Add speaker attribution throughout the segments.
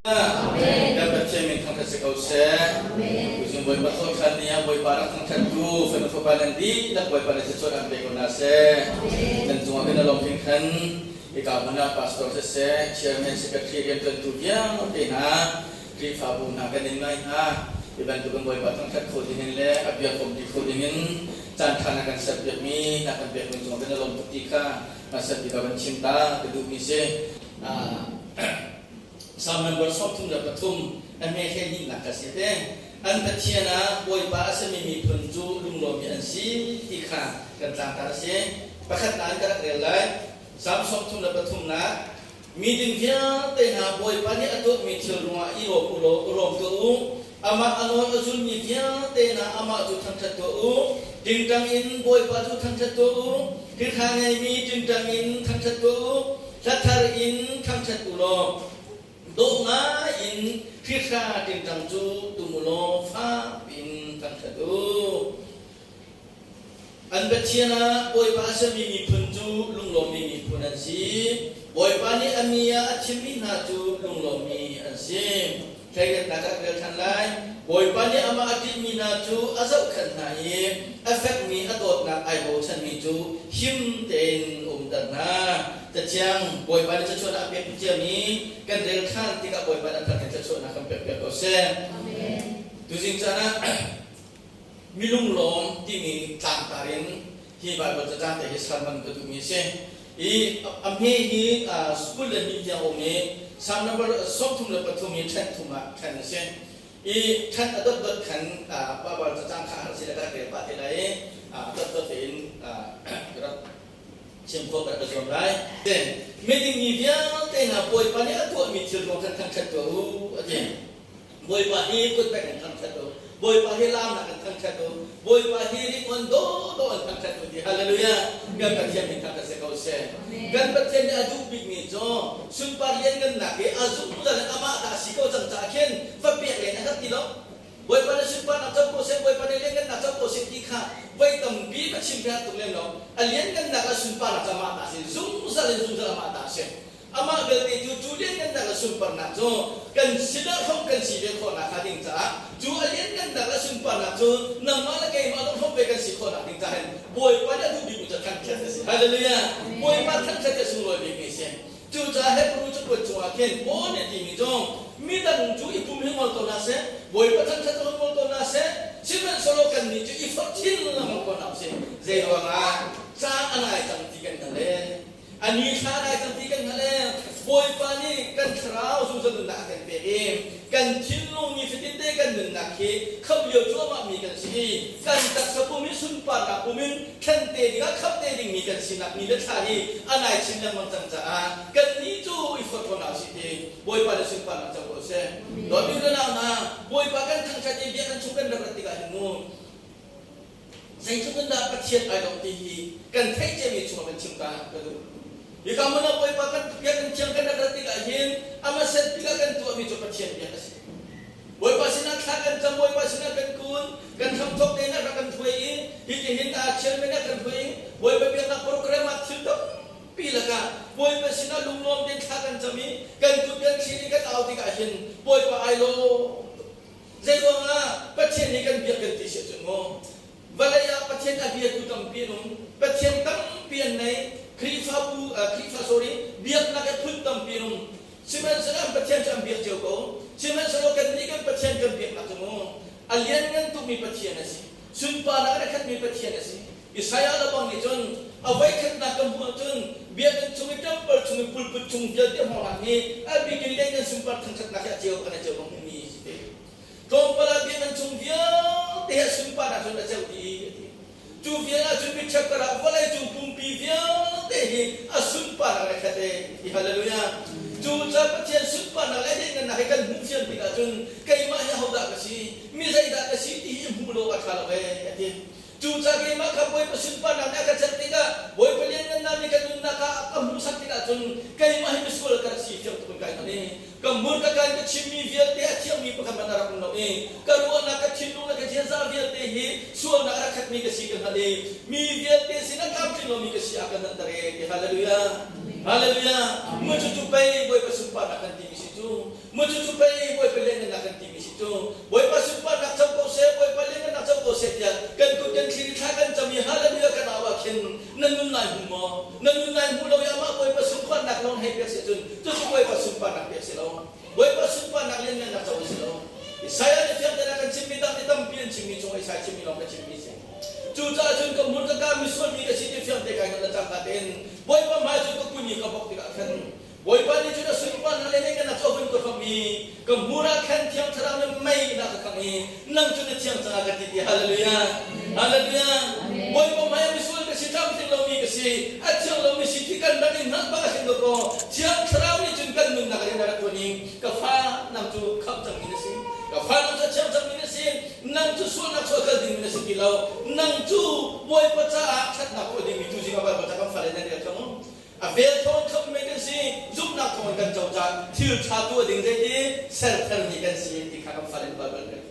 Speaker 1: Kan Pathian min thangṭhat si ko seh. Tuzing Bawipa thawhṭhan ni ah Bawipa rak thangṭhattu fanu fapa nan dihlak Bawipa nih thluachuah an pe ko hna seh. Nan cungah kan i lawm hringhran. Hika hmun ah pastor siseh, chairman, secretary rianṭuantu vialte hna, Khrihfabu hna kan in ngai hna. Hi bantukin Bawipa thangṭhat kho dingin le a bia kompi kho dingin caanṭha na kan serpiakmi, na kan pekmi cungah kan i lawm tuk ti kha hmasat bik ah van chim ta ka duhmi si. Psalm number 33 a hme 12nak ka si te. An Pathian ah Bawipa a sami miphun cu lunglawmmi an si ti kha kan tlangtar a si. Pakhatnak in ka rak rel lai. Psalm 33 nak Mi ding vialte hna Bawipa nih a tuahmi thil ruangah i lawm u law lawm tuah u. Amah a nawl a zulmi vialte hna amah cu thangṭhat tuah u. Tingtang in Bawipa cu thangṭhat tuah u. Hrikhra ngeimi tingtang in thangṭhat tuah u. Hla thar in thangṭhat u law dawh ngai in hrihra tingtang cu tum u law fak in thangṭhat u. An Pathian ah Bawipa a sami miphun cu lunglawmmi miphun an si. Bawipa nih a mi ah a thimmi hna cu lunglawmmi an si. Thleidannak ah rel ṭhan lai. Bawipa nih amah a ṭihmi hna cu a zohkhenh hna i a fekmi a dawtnak ai bochanmi cu him tein umter hna. Cathiang Bawipa nih thluachuahnak a pek ciami kan rel ṭhan tikah Bawipa nih a thar in thluachuahnak kan pekpiak ko seh. Tuzing caan ah milunglawm timi tlangtar in hi Baibal cacang te hi sermon ka duhmi a si. I a hme hi school le mi tiang um i Psalm number 33 hi ṭhen thum ah ṭhen a si. I ṭhen a dotdot khan Baibal cacang kha har si le ka rak rel pah te lai i dotdot tein rak chim khawh ka rak ka zuam lai. Miding mi vialte hna Bawipa nih a tuahmi thil ruang khan thangṭhat tuah u a ti. Bawipa hi kutpek in thangṭhat u. Bawipa hi laamnak in thangṭhat u. Bawipa hi ringawn dawhdawh in thangṭhat u ti. Hallelujah. Kan Pathian min thangṭhat si ko seh. Kan Pathian nih a duh bikmi cu sunpar lianngannak hi a zungzal in amah ta a si ko cang caah khin va pek len a herh ti lo. Bawipa nih sunparnak co ko seh, Bawipa nih lianngannak co ko seh ti kha voi tampi va chim peng tuk lem lo. A lianngannak le sunparnak cu amah ta a si. Zungzal in zungzal amah ta a si. Amah belte cu cu lianngannak le sunparnak cu kan sinah hrawmh kan si ve khawhnak hnga ding caah cu a lianngannak le sunparnak cu nangmah le keimah zong hrawmh ve kan si khawhnak ding caah hin Bawipa nih a duh bikmi cu thangṭhat a si. Hallelujah! Bawipa thangṭhat hi sunglawi bikmi a si. Cucaah Hebrew cakuat chungah khin Paul nih a timi cu midang cu i pum hi ngol ko hna seh, Bawipa thangṭhat cu ngol ko hna seh, sihmanhsehlaw kannih cu i forh chin lengmang ko hna usih. Zeiruangah caan a nai cang ti kan hngalh ee. A ni thla nai cang ti kan hngalh ee. Bawipa nih kan thlarau zungzal nunnak a kan pek i kan thinlung nifatinte kan nunnak hi khamh lio cuahmah mi kan si i kan taksa pum hi sunparnak pum in thlen te dingah khamh te dingmi kan sinak ni le thla hi a nai chin lengmang cang caah kannih cu i forh ko hna usih ti Bawipa nih sunparnak co ko seh. Dawtmi u le nau hna, Bawipa kan thangṭhat i biakinn chung kan rak rat tikah hin mu Zeitluk in dah Pathian ai dawh ti hi kan theih ciami chungah kan chim ta ka duh. Hika hmun ah Bawipa kan biakinn thiang kan rak rat tikah hin a hmasat bik ah kan tuahmi cu Pathian biak a si. Bawipa sinah thla kan cam, Bawipa sinah kan kun, kan hramthawk tein a rak kan hruai i hitihin a chairman a kan hruai i Bawipa biaknak program ah thil tampi lakah Bawipa sinah lunglawm tein thla kan cam i kan kut kan thlir i kan au tikah hin Bawipa ai lawm tuk. Zeiruangah Pathian hi kan biak kan ti si ahcun maw vawlei ah Pathian a biatu tampi an um, Pathian tampi an nei, Khrihfabu, Khrihfa sorry, biaknak i phun tampi an um. Sihmanhsehlaw an Pathian cu an biak cio ko. Sihmanhsehlaw kannih kan Pathian kan biaknak cu maw a lianngan tukmi Pathian a si. Sunparnak in a khatmi Pathian a si. Isaiah le bang nih cun a voikhatnak kan hmuh ahcun biakinn chung i temple chung i pulput chung vialte hmawngnak hi a bikin lianngan sunpar thangṭhatnak hi a ceu kan a ceu bang hmuhmi si te. Tlawmpal ah biakinn chung vialte hi a sunparnak cun a ceu dih a ti. Cu vial ahcun miṭhep karah vawlei cung pumpi vialte hi a sunparnak le khat e ti hallelujah. Cu ca Pathian sunparnak le lianngannak hi kan hmuh fian tikah cun keimah hi ahodah ka si, mi zeidah ka si ti hi hmuh lo a ṭha lo ee a ti. Cucaah keimah kha Bawipa sunparnak nih a ka celh tikah, Bawipa lianngannak nih ka nunnak ah a ka hmuhsak tikah cun keimah hi misual ka rak si fiang tuk in kai hngalh i ka hmur ka kai ka chimmi vialte a thiangmi pakhat hmanh a rak um lo i ka ruahnak ka thinlung le ka ziaza vialte hi sualnak a rak khatmi ka si ka hngalh i mi vialte sinah tlamtling lomi ka si a ka hngalhter e ti hallelujah hallelujah mu cucu pei Bawipa sunparnak kan timi si. cu. Mu cucu pei Bawipa lianngannak kan timi si cu. Bawipa sunparnak co ko seh, Bawipa lianngannak co ko seh tiah kan kut kan thlir i thla kan cam i hallelujah kan au ah khin nan nun lai hmu maw? Nan nun lai hmu lo i amah Bawipa sunparnak lawng hei pek si cun cucu Bawipa sunparnak pek si lo. Bawipa sunparnak lianngannak co a si lo. Isaiah nih fiang tein a kan chimmi dang nih tampi an chimmi chung Isaiah chimmi lawng ka chimmi si. Cucaah cun ka hmun ka ka misual mi ka si ti fiang te kai hngalh le cangka tein Bawipa hmai cun ka kun i ka bawk tikah khan Bawipa nih cun a sunparnak le ngeihnak cu a vun ka hrawmh i ka hmur ah khan Thiang Thlarau nih mei in a ka khangh i nang cu na thiang caah ka ti ti. Hallelujah! Hallelujah! Bawipa hmai ah misual ka si, tlamtling lomi ka si, a thiang lomi si ti kan rak in hngalh bak a si dawkaw Thiang Thlarau nih cun kan nunnak rian a rak ṭuan i ka fa nang cu khamh cangmi na si, ka fa nang cu a thiang cangmi na si, nang cu sualnak chuah kal dingmi na si ti lo, nang cu Bawipa caah ṭhatnak tuah dingmi tu zing ah Bawipa ca kan fale nan rel theng u. A vel thawng khammi kan si, zumhnak thawng kan co caah thil ṭha tuah ding zeiti sertharmi kan si ti kha kan fale nih Baibal rel.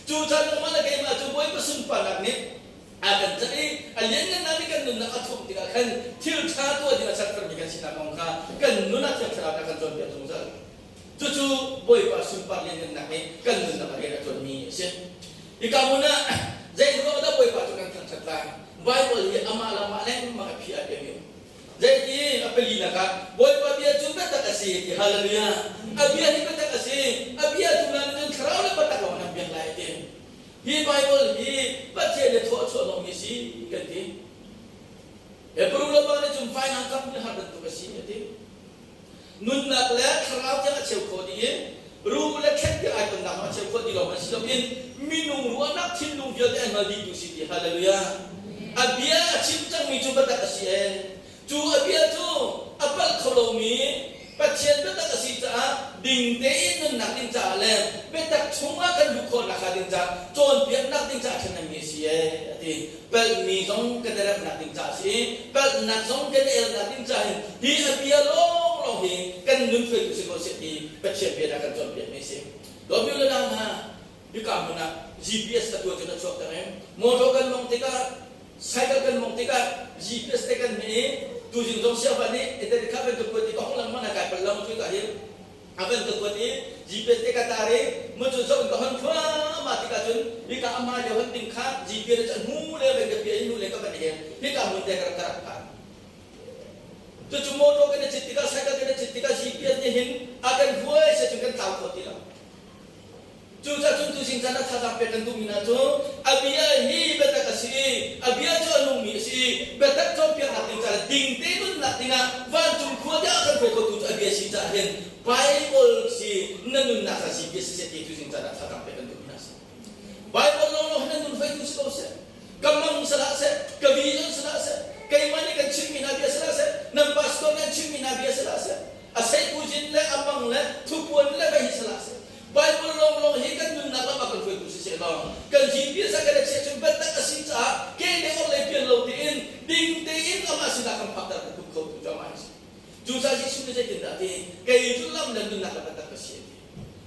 Speaker 1: Cucaah nangmah le keimah cu Bawipa sunparnak nih a kan canh i a lianngannak nih kan nunnak a thawh tikah khan thil ṭha tuah ding a sertharmi kan sinak kong kha kan nun ah Thiang Thlarau nih a kan cawnpiak zungzal. Cucu Bawipa sunpar lianngannak nih kan nunnak a rian a ṭuanmi a si. Hika hmun ah zei ruang dah Bawipa cu kan thangṭhat lai? Baibal hi amah le amah lengmang a phi a piami a um. Zeiti a palinak ah Bawipa bia cu biatak a si ti hallelujah. A bia hi biatak a si. A bia tu na cun thlarau le biatak lawng nan biak lai ti. Hi Bible hi Pathian nih thawh chuah hnawhmi si kan ti. Hebrew le pa nih cun vainam kap nih har bantuk a si a ti. Nunnak le thlarau tiang a cheu kho dih i ruh le thlet tiang ai tonnak a cheu kho ti lawng si loin minung ruahnak thinlung vialte a hngal dihtu si ti hallelujah. A bia a chim cangmi cu biatak a si ee. Cu a bia cu a palh kho lomi Pathian biatak a si caah ding tein nunnak ding caah le biatak chungah kan luh khawh nakhnga ding caah cawnpiaknak ding caah ṭhahnemmi a si ee a ti. Palhmi zong kan i remhnak ding caah a si i palhnak zong kan i elnak ding caah hin hi a bia lawnglawng hi kan nun hruaitu si ko seh ti Pathian bia dah kan cawnpiakmi a si. Dawtmi le nau hna, hika hmun ah GPS a tuah cun a chuak cang i motor kan mong tikah cycle kan mong tikah GPS te kan hmeh i tuzing zong siangva nih internet kha kan kuat i ka hong lengmang na kai pal lo cu ka hin a kan ka kuat i GPS te ka tar i mun cun zoh in ka hon thluahmah tikah cun hika ama lio hon ding kha GPS cu hnu le van ka pia i hnu le ka van i hika hmun te ka rak ka rak phan. Cucu motor kan i cit tikah cycle kan i cit tikah GPS nih hin a kan hruai se cun kan tlau kho ti lo. Cucaah cun tuzing caan ah thazaang pek kan duhmi hna cu a bia hi biatak a si i a bia cu a nungmi a si i biatak cawnpiaknak ding caah le dingte nunnak dingah vancung khua tiang a kan hruai khotu cu a bia si caah hin Bible si na nunnak ah si bia siseh ti tuzing caan ah thazaang pek kan duhmi hna a si. Bible lawnglawng hi nan nun hruaitu si ko seh. Ka mang salah seh, ka vision salah seh, keimah nih kan chimmi hna bia salah seh, nan pastor nih an chimmi hna bia salah seh, a seihpuzin le a mang le thupuan le vei hi salah seh. Bible lawnglawng hi kan nunnak lam ah kan hruaitu si seh law kan GPS ah kan i chiah cun biatak a si caah ke le or le pian lo tein ding tein amah sinah kan phakter kan tum kho tu cu amah hi si. Cucaah Jesuh nih zeitindah a ti? Kei cu lam le nunnak le biatak ka si a ti.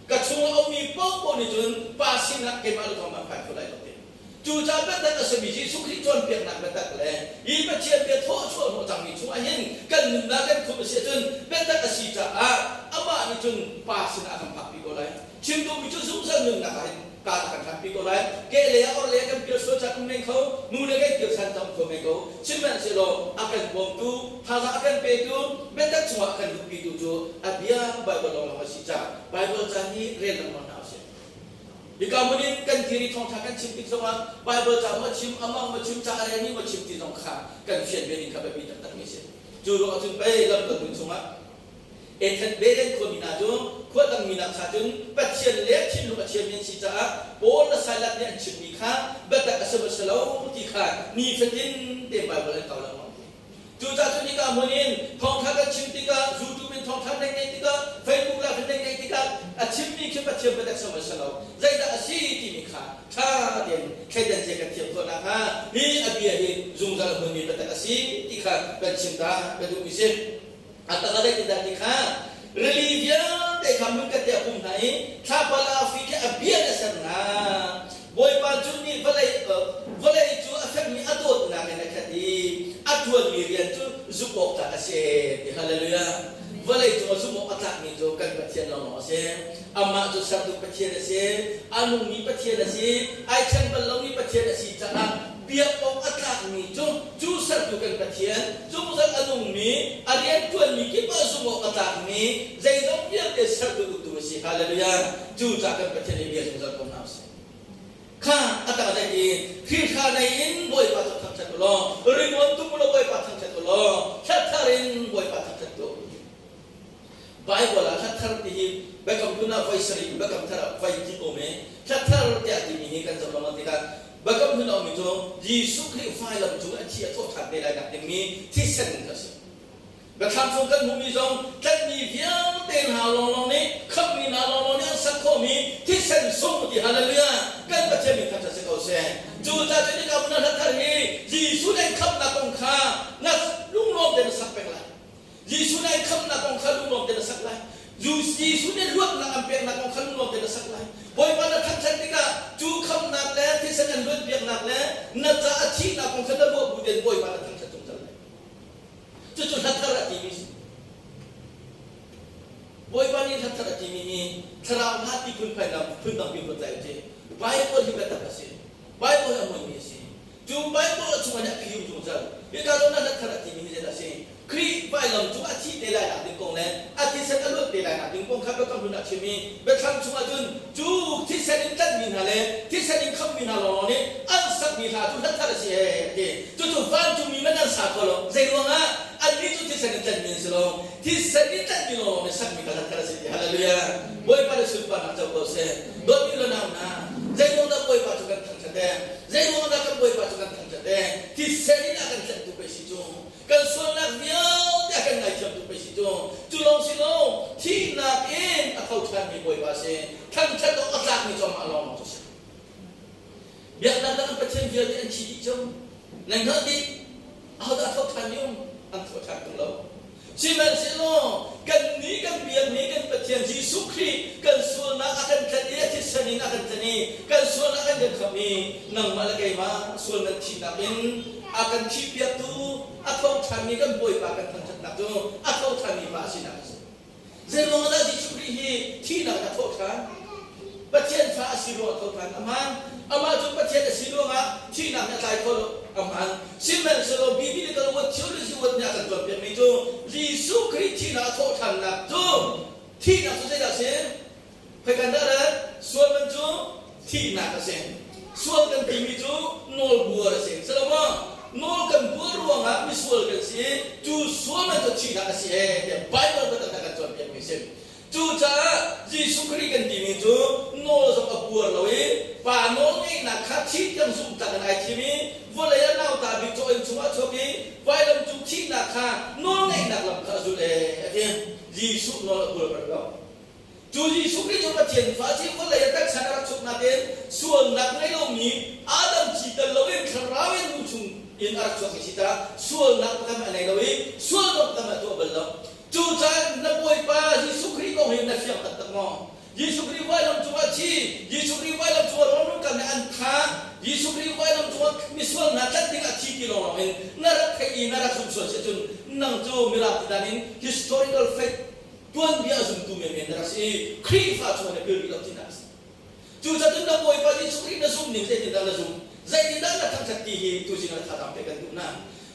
Speaker 1: Ka chungah a ummi paohpaoh nih cun Pa sinah keimah le thawng an phan kho lai lo ti. Cucaah biatak a simi Jesuh Khrih cawnpiaknak biatak le hi Pathian bia thawhchuah hnawh cangmi chungah hin kan nunnak kan khumh a si ahcun biatak a si caah amah nih cun Pa sinah a kan phakpi ko lai. Chim duhmi cu zungzal nunnak ah hin kaan a kan hlanpi ko lai. Kehlei ah orhlei ah kan pial sual caan um men kho, nu le kan kir caan tam kho men ko. Sihmanhsehlaw a kan bawmtu, thazaang a kan petu, biatak chungah a kan luhpitu cu a bia Baibal lawnglawng a si caah Baibal ca hi rel lengmang hna usih. Hika hmun in kan dir i thawngṭha kan chim tik zongah Baibal ca maw chim, amang maw chim, ca a relmi maw chim ti zong kha kan fian ve ding kha biapi taktakmi a si. Cu ruangah cun pei lamkaltu chungah Ethan Belen khuami hna cu khua dangmi nak cha cun Pathian le thinlung a thiammi an si caah Paul le Silas nih an chimmi kha biatak a si maw si lo ti kha nifatin te Baibal an kau lengmang. Cucaah cun hika hmun in thawngṭha kan chim tikah, YouTube in thawngṭha nan ngeih tikah, Facebook live nan ngeih tikah a chimmi khi Pathian biatak som a si lo. Zeidah a si timi kha ṭha tein thleidan zia kan thiam khawh nakhnga hi a bia hi zungzal a hmunmi biatak a si ti kha kan chim ta ka duhmi si. A tak a zeitindah ti kha rili vialte kha hmunkhat te a pum hna i thlapa le arfi khi a bia in a ser hna. Bawipa cu nih vawlei vawlei cu a fekmi a dawtnak in a khat i a ṭuanmi rian cu zumh awk tlak a si ti. Hallelujah. Vawlei cung a zumh awk a tlakmi cu kan Pathian lawnglawng a si. seh. Amah cu sertu Pathian a si, a nungmi Pathian a si, ai thleng bal lomi Pathian a si caah biak awk a tlakmi cu cu sertu kan Pathian, zungzal a nungmi, a rianṭuanmi kip ah zumh awk a tlakmi, zeizong vialte sertu uktu a si. Hallelujah! Cucaah kan Pathian hi bia zungzal ko hna usih. Kha a tang zei ti Khrihfa nei in Bawipa cu thangṭhat u law, ringawn tum u law Bawipa thangṭhat u law, hla thar in Bawipa thangṭhat u. Bible ah hla thar ti hi Biakam Hlun ah voi sarih, Biakam Thar ah voi kip um i hla thar tiah timi hi kan zoh lengmang tikah Biakam Hlun a ummi cu Jesuh Khrih vailam cung a thi a thawh ṭhan te lai nak dingmi thisen kha a si. Biathlam chung kan hmuhmi zong tlanhmi vialte hna lawnglawng nih khamhmi hna lawnglawng nih an sak khawhmi thisen sung ti hallelujah kan Pathian min thangṭhat si ko seh. Cu caah cun hika hmun ah hla thar hi Jesuh nih khamhnak kong kha na lunglawm tein na sak peng lai. Jesuh nih khamhnak kong kha lunglawm tein na sak lai. Jesuh nih luatnak an peknak kong kha lunglawm tein na sak lai. Bawipa na thangṭhat tikah cu khamhnak le thisen an luatpiaknak le na ca a thihnak kong kha na ruah bu tein Bawipa na thangṭhat zungzal lai. Cucu hla thar a timi si. Bawipa nih hla thar a timi hi thlarau hla ti phun phai dang phun dang pi tlai ti. Bible hi biatak a si. Bible a hmunmi a si. Cu Bible a chungah nih a phiu zungzal. Hika zawn ah hla thar a timi hi zeidah a si? Khrih vailam cung a thi te lai nak ding kong le a thisen a luat te lai nak ding kong kha biakam hlun ah chim i biathlam chungah cun cu thisen in tlanhmi hna le thisen in khamhmi hna lawnglawng nih an sakmi hla cu hla thar a si ee a ti. Cucu vancungmi man an sa kho lo. Zei ruangah? Annih cu thisen in tlanhmi an si lo. Thisen in tlanhmi lawnglawng nih sakmi kha hla thar a si ti. Hallelujah! Bawipa nih sunparnak co ko seh. Dawtmi le nau hna, zei ruang dah Bawipa cu kan thangṭhat ee? Zei ruang dah kan Bawipa cu kan thangṭhat ee? Thisen in a kan tlanhtu pei si cu. Kan sualnak vialte a kan ngaithiamtu pei si cu. Cu lawng si lo, thihnak in a tho ṭhanmi Bawipa a si. Thangṭhat awk a tlakmi cu amah lawnglawng cu a si. Biaknak dang an pathian vialte an thi dih cang. Nan hngalh dih. Ahodah a thawk ṭhan i um? An thawh ṭhan tung lo. Sihmanhsehlaw kannih kan biakmi kan Pathian Jesuh Khrih kan sualnak a kan tlanh i a thisen in a kan tlanh i kan sualnak an kan khamh i nangmah le keimah sual nan thihnak in a kan thihpiaktu a tho ṭhanmi kan Bawipa kan thangṭhatnak cu a tho ṭhanmi pa a sinak a si. Zeiruang dah Jesuh Khrih hi thihnak in a thawh ṭhan? Pathian fa a si ruangah a tho ṭhan. A hmaan. Amah cu Pathian a si ruangah thihnak nih a tlai kho lo. A hmaan. Sihmanhsehlaw biblical word theology word nih a kan cawnpiakmi cu Jesuh Khrih thihnak a thawh ṭhannak cu thihnak cu zeidah a si? Khoikan dah rat? Sual man cu thihnak a si. Sual kan timi cu nawlbuar a si. Silo maw? Nawl kan buar ruangah misual kan si i cu sual man cu thihnak a si ee tiah Bible biatak nih a kan cawnpiakmi a si. Cucaah Jesuh Khrih kan timi cu nawl zong a buar lo i Pa nawl ngeihnak kha thih tiang zumhtlak in ai thim i vawlei ah nauta bik caw inn chungah a chuak i vailam cung thihnak kha nawl ngeihnak lam kha a zulh ee a ti. Jesuh nawl a buar bal lo. Cu Jesuh Khrih cu Pathian fa a si vawlei ah taksa a rak chuk nakin sualnak ngei lomi Adam thi tel loin thlarau in nu chung in a rak chuakmi si caah sualnak pakhat a nei lo i sualnak pakhat a tuah bal lo. Cucaah na Bawipa Jesuh Khrih kong hi na fiang taktak maw? Jesuh Khrih vailam cungah thi, Jesuh Khrih vailam cungah rawlrul kan nih an thah, Jesuh Khrih vailam cungah misual hna tlanh ding ah thi ti lawnglawng in na rak theih i na rak zumh sual si ahcun nang cu mirang ti dan in historical faith tuanbia a zumtu menmen na rak si i Khrihfa chung na pil rih lo tinak a si. Cucaah na Bawipa Jesuh Khrih na zumh ning zeitindah na zumh, zeitindah na thangṭhat ti hi tuzing ah thazaang pek kan duh hna.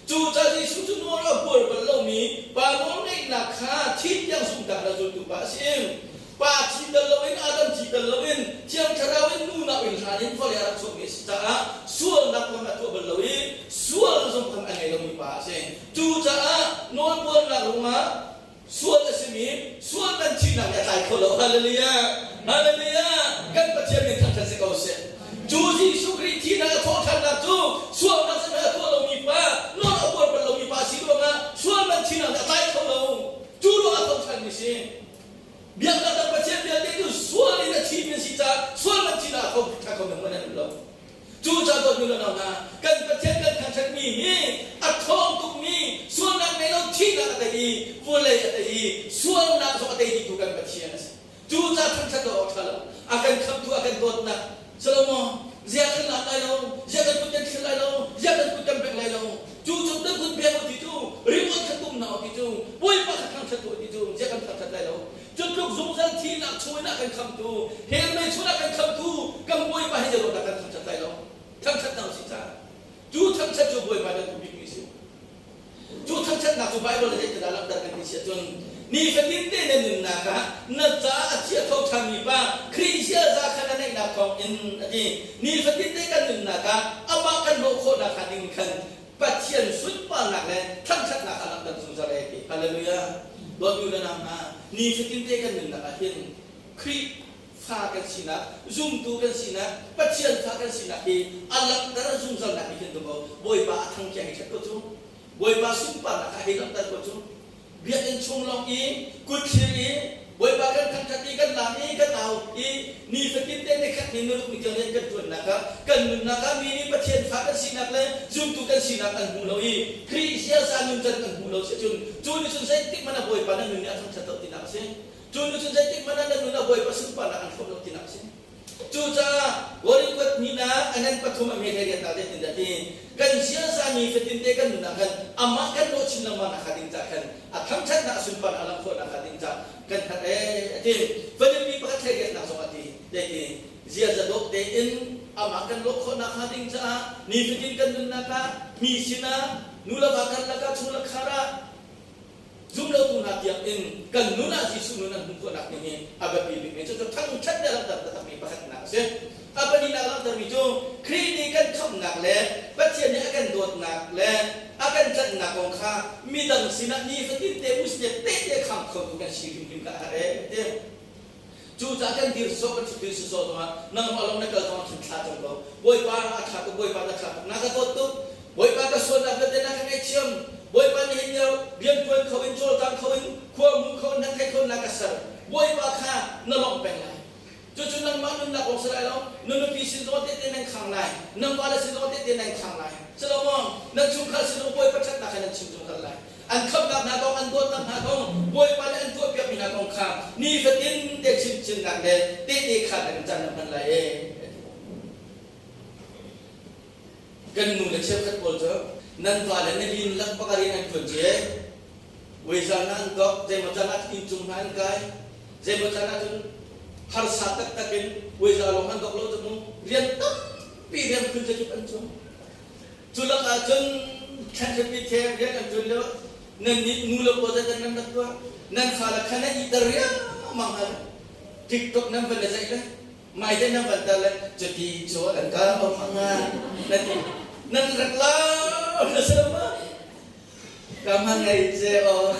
Speaker 1: Cucaah Jesuh cu nawl a buar bal lomi Pa nawlngeihnak kha thih tiang zumhnak na zultu pa a si. Pa thi tel loin Adam thi tel loin Thiang Thlarau in nu nau in hlan in vawlei a rak chuakmi a si caah sualnak lam a tuah bal lo i sual zong khan a ngei lomi pa a si. Cucaah nawlbuarnak ruangah Sual a simi sual man thihnak nih a tlai kho lo. Hallelujah! Hallelujah! Kan Pathian min thangṭhat si ko seh. Cu Jesuh Khrih thihnak a thawhṭhannak cu sualnak zeihmanh a tuah lomi pa, nawl a buar bal lomi pa si ruangah sual man thihnak nih a tlai kho lo. Cu ruangah a thawhṭhanmi si. Biaknak dang Pathian vialte cu sual in a thimi an si caah sual man thihnak a kho ṭha kho men an um lo. Cucaah dawtmi le nau hna, kan Pathian kan thangṭhatmi hi a ṭhawng tukmi sualnak ngei lo thihnak a tei i vawlei a tei i sualnak zong a tei dihtu kan Pathian a si. Cucaah thangṭhat awk a ṭha lo. A kan khamhtu, a kan dawtnak. Salomo, zia kan lak lai lo, zia kan kut kan thil lai lo, zia kan kut kan bengh lai lo. Cu cu na kut beng u ti cu, ringawn kha tum hna u ti cu, Bawipa kha thangṭhat u ti cu, zia kan thangṭhat lai lo. Cu tluk zungzal thi Thihnak chung in a kan khamtu, hell mei chung a kan khamtu kan Bawipa hi zeiruang dah kan thangṭhat lai lo? Thangṭhat hna usih ca. Cu thangṭhat cu Bawipa nih a duh bikmi a si. Cu thangṭhatnak cu Baibal nih zeitindah langhter kan ti si ahcun nifatin te na nunnak ah na caah a thi a tho ṭhanmi pa Khrih ziaza kha na neihnak thawng in a ti. Nifatin te kan nunnak ah amah kan lawh khawhnak hnga ding khan Pathian sunparnak le thangṭhatnak kha langhter zungzal e ti. Hallelujah. Dawtmi u le nau hna, nifatin te kan nunnak ah hin Khrih fa kan sinak, zumtu kan sinak, Pathian fa kan sinak hi a langhter zungzalnak nih hin dawkaw Bawipa a thangthiang i ṭhat ko cu. Bawipa sunparnak kha hei langhter ko cu. Biakinn chung lawng i kutthlir i Bawipa kan thangṭhat i kan laam i kan au i nifatin te nikhat ni nuruk ni tiang rian kan ṭuannak ah kan nunnak ah mi nih Pathian fa kan sinak le zumtu kan sinak an hmu lo i Khrih ziaza nuncan kan hmuh lo si ahcun cu nih cun zeitik hmanh ah Bawipa na nun nih a thangṭhat lo tinak a si. Cu nu cun zeitik hmanh ah na nun ah Bawipa sunparnak an hrawm lo tinak a si. Cucaah Korin kuat hnihnak a ngan pathum a hme riat ah zeitindah ti kan ziaza ni fatinte kan nun ah khan amah kan lawh chin lengmang nakhnga ding cah khan a thangṭhatnak a sunparnak a langh khawh nakhnga ding cah kan hngat ee a ti. Filipi pakhat hlei riatnak zong a ti zeiti ziaza dawh tein amah kan lawh khawh nakhnga ding caah nifatin kan nunnak ah mi sinah nu le va karlak ah chung le khar ah Zumlotu hna tiangin kan nun ah Jesuh nun an hmuh khawhnak ding hi a biapi bikmi cu thangṭhat le langhter taktakmi pakhatnak a si. A pahnihnak langhtermi cu Khrih nih kan khamhnak le Pathian nih a kan dawtnak le a kan tlanhnak kong kha midang sinah nifatin te usne tehte khang khotu kan si hrimhrim kha a herh ee ti. Cucaah kan dir sawh kan ṭhut dir sawh zongah nangmah lawng na kal zongah khin thla cam ko. Bawipa a ṭha tuk, Bawipa na ṭha tuk, na ka dawt tuk. Bawipa ka sualnak vialte na ka ngaihthiam. Bawipa nihin lio rianṭuan kho in cawlcang kho in khua mu kho in na thei kho na ka ser. Bawipa kha na lawmh peng lai. Cucu nangmah nunnak kong si lai lo, na nupi sin zong tehte nan khang lai, nan vale sin zong tehte nan khang lai. Solomon, nan chungkhar sin zong Bawipa ṭhatnak kha nan chim zungzal lai. An khamhnak hna kong, an dawtnak hna kong, Bawipa nih an tuahpiakmi hna kong kha nifatin te chimchinnak le tehte khaan nan caan nan hman lai ee. Kan nu le cheukhat pawl cu nan vale na lin lak bak ah rian an ṭuan cie. Weizal hna an dok, zeimaw caan ah inncung hna an kai, zeimaw caan ah cun harsa taktak in weizal lawng an dok lo cu mu rian tampi rian phun zakip an cung. Cu lakah cun thlanhripi the rian an ṭuan lio nan nih nu le paw zeidah nan rak tuah nan fale kha nan iter riangmang hna le TikTok nan van le zeih le Mai te nan van tar le cuti cu an ka om anga na ti nan rak la na si lo ma ka ma ngai ce o